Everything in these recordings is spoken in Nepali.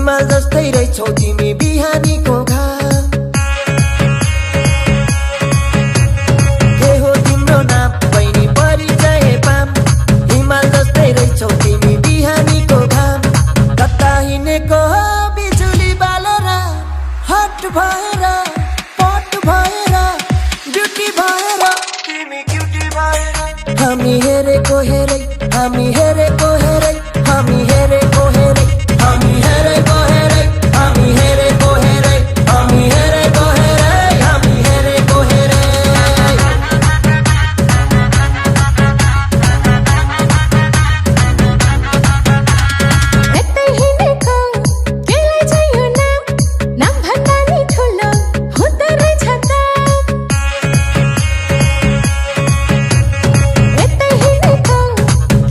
हिमाल जस्तै रहेछौ तिमी बिहानीको घाम के हो तिम्रो नाम बहिनी परिचय पाम हिमाल जस्तै रहेछौ तिमी बिहानीको घाम कता हिँडेको हो बिजुली बालेर हट भएर पट भएर ब्युटी भएर तिमी क्युटी भएर हामी हेरेको हेरै हामी हेरेको हेरै हामी हेरेको हेरै हामी हेरेको हेरै हामी हेरेको हेरै हामी हेरेको हेरै हामी हेरेको हेरै यतै हिँडेको केलाई चाहियो नाम भन्दा नि ठुलो हुँदो रहेछ त यतै हिँडेको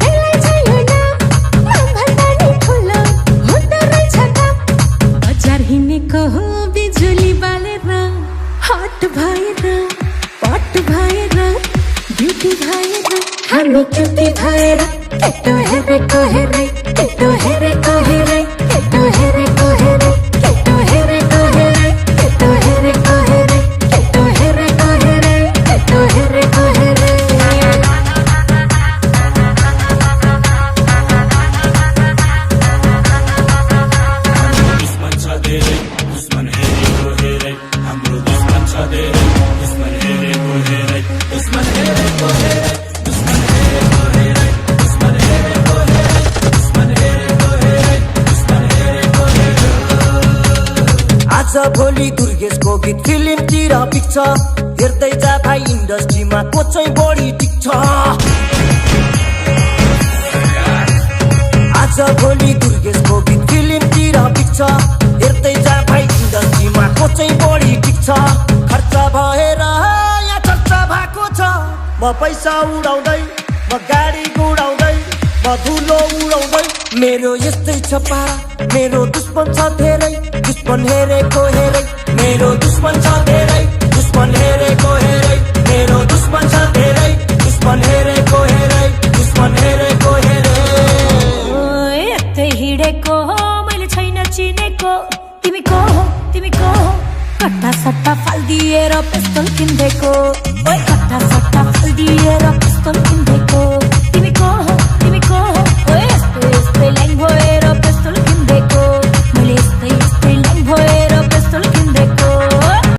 केलाई चाहियो नाम भन्दा नि ठुलो हुँदो रहेछ त बजार हिँडेको हो बिजुली बालेर हट भएर पट भएर ब्युटी भएर हामी क्युटी भएर केटो हेरेको हेरै केटो हेरेको हेरै केटो हेरेको हेरै केटो हेरेको हेरै केटो हेरेको हेरै केटो हेरेको हेरै केटो हेरेको हेरै दुश्मन छ धेरै दुश्मन हेरेको हेरै हाम्रो दुश्मन छ धेरै दुश्मन हेरेको हेरै दुश्मन हेरेको हेरै दुश्मन हेरेको हेरै दुश्मन हेरेको हेरै दुश्मन हेरेको हेरै दुश्मन हेरेको हेरै आज भोलि दुर्गेशको गीत फिल्मतिर पिक्छ हेर्दै जा भाइ इन्डस्ट्रीमा को चाहिँ बढी टिक्छ आज भोलि दुर्गेशको गीत फिल्मतिर पिक्छ हेर्दै जा भाइ इन्डस्ट्रीमा को चाहिँ बढी टिक्छ खर्च भएर यहाँ चर्चा भएको छ म पैसा उडाउँदै म गाडी गुडाउँदै म धुलो उडाउँदै मेरो यस्तै छ पारा मेरो दुश्मन छ धेरै दुश्मन हेरेको हेरै मेरो दुश्मन छ धेरै दुश्मन हेरेको हेरै मेरो दुश्मन छ धेरै दुश्मन हेरेको हेरै दुश्मन हेरेको हेरै यतै हिँडेको हो मैले छैन चिनेको तिमी को हो कट्टा सट्टा फालिदिएर पिस्तल किन्देको ओइ कट्टा सट्टा फालिदिएर पिस्तल किन्देको तिमी को हो ओइ यस्तो यस्तै ल्याङ भएर